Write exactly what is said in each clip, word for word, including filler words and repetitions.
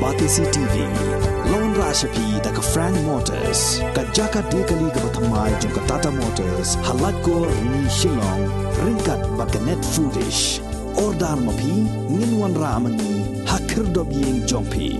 Batesi T V, la wanrah sha phi da ka Frank Motors, ka jaka die kali kaba thymmai jong ka Tata Motors, ha Laitkor, Rni, Shillong, ryngkat bad ka Net Foodish. Order ma phi, ngin wanrah ma ngi ha khyrdop ïing jong phi.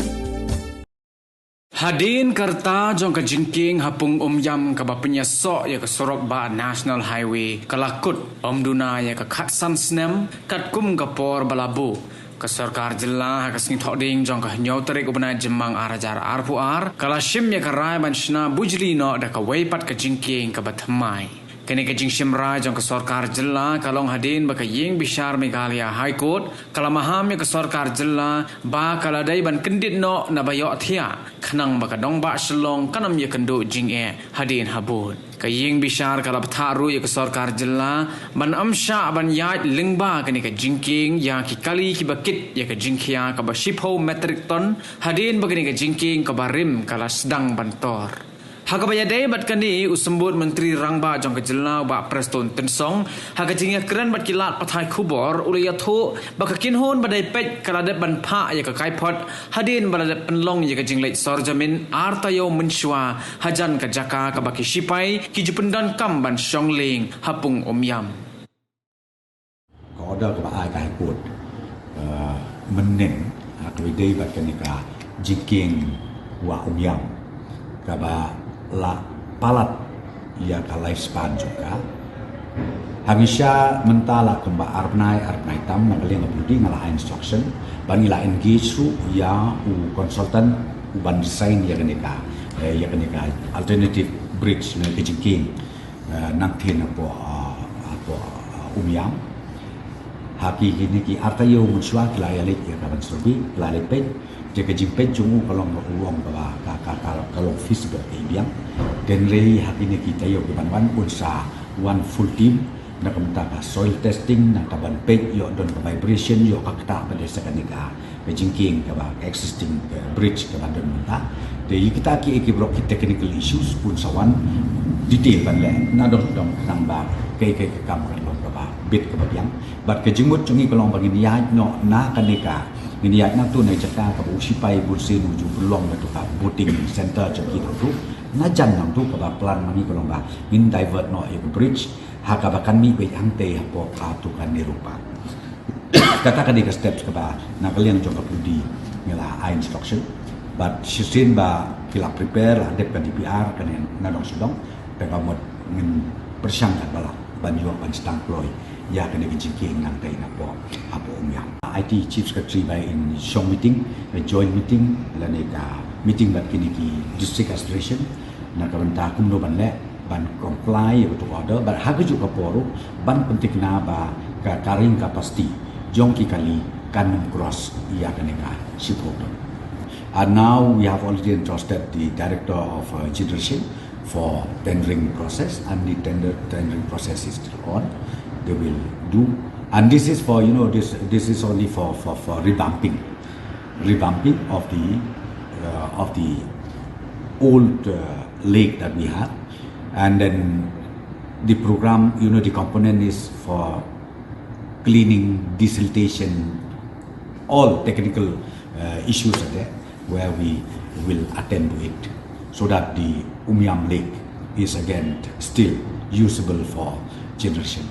Hadien ka rta jong ka jingkieng ha Pung Umïam kaba pynïasoh ïa ka surok bah National Highway ka la kut ym duna ïa ka khatsan snem katkum ka por ba la buh, ka sorkar jylla ha ka sngi Thohdieng jong ka hynñiew tarik u bnai Jymmang ar hajar arphew ar ka la shim ïa ka rai ban shna bujli noh da kawei pat ka jingkieng kaba thymmai. Kane ka jingshim rai jong ka sorkar jylla ka long hadien ba ka ïing bishar Meghalaya High Court ka la maham ïa ka sorkar jylla ba ka la dei ban kyndit noh naba ïohthiah, khnang ba ka nongbah Shillong kan ym ïakynduh jingeh hadien habud. Ka ïing bishar ka la bthah ruh ïa ka sorkar jylla ban ym shah ban ïaid lyngba kane ka jingkieng ïa ki kali kiba kit ïa ka jingkhia kaba shiphew metric ton, hadien ba kane ka jingkieng kaba rim ka la sdang ban tor. Ha kaba ïadei bad kane, u Symbud Myntri Rangbah jong ka jylla, u Bah Prestone Tynsong, ha ka jingïakren bad ki lad pathai khubor, u la ïathuh ba ka kynhun ba dei peit ka la dep ban phah ïa ka kaiphod hadien ba la dep pynlong ïa ka jingleit sorjamin ar taïew mynshuwa hajan ka jaka kaba ki shipai ki ju pyndonkam ban shong lieng ha Pung Umïam. Ka order kaba ai ka High Court, eh, mynnin, ha kaba ïadei bad kane ka jingkieng Wah Umïam kaba la palat ïa ka lifespan jong ka. Hangta mynta la kumba ar bnai, ar bnai tam na ka liang ka pudi nga la ai instruction ba ngi la engage ruh ïa u consultant u ban design ïa kane ka, eh, ïa kane ka alternative bridge na ka jingkieng, eh, nangthin hapoh, ah, hapoh, ah, Umïam. Ha ki kine ki ar taïew mynshuwa ki la ïaleit ïa ka ban survey, ki la leit peit. Te ka jingpeit jong u ka long, u ong ba ka, ka, ka, ka long feasible ka i biang. Hynrei ha kine ki taïew ki ban wan un sa wan full team na ka bynta ka soil testing, na ka ban peit ïoh don ka vibration, ïoh ka ktah ba dei sa kane ka ka jingkieng kaba existing, ka bridge kaba don mynta. Te ïa kita ki, ki brok ki technical issues un sa wan detail ban leh nadong dong khnang ba kaei kaei ka kam kan long kaba bit kaba biang. Bad ka jingmut jong ngi ka long ba ngin ïaid noh na kane ka, ngin ïaid na tu na jaka kaba u shipai bun sien u ju pynlong na tu ka boating center jong ki nangtu. Na jan nangtu kaba plan ma ngi ka long ba ngin divert noh ïa ka bridge ha kaba kan mih beit hangtei hapoh ka tu ka Nehru Park. Kata ka dei ka steps kaba na ka liang jong ka pudi ngi la ai instruction. Bad shisien ba ki la prepare, la dep ka D P R kane nadong shadong, te ka mut ngin pyrshang katba lah ban ïoh ban sdang kloi ïa kane ka jingkieng nangtei napoh hapoh Umïam. I T Chief Secretary ba in shong meeting, a joint meeting lane ka meeting bad kine ki district administration na ka bynta kumno ban leh ban comply ïa ka order, bad ha kajuh ka por ruh ban pynthikna ba ka carrying capacity jong ki kali kan ym cross ïa kane ka shiphew ton. And now we have already entrusted the Director of, uh, Generation for tendering process, and the tender, tendering process is still on. They will do, and this is for, you know, this, this is only for, for, for revamping, revamping of the, uh, of the old, uh, lake that we have, and then the program, you know, the component is for cleaning, desiltation, all technical, uh, issues are there where we will attend to it so that the Umïam Lake is again still usable for generation.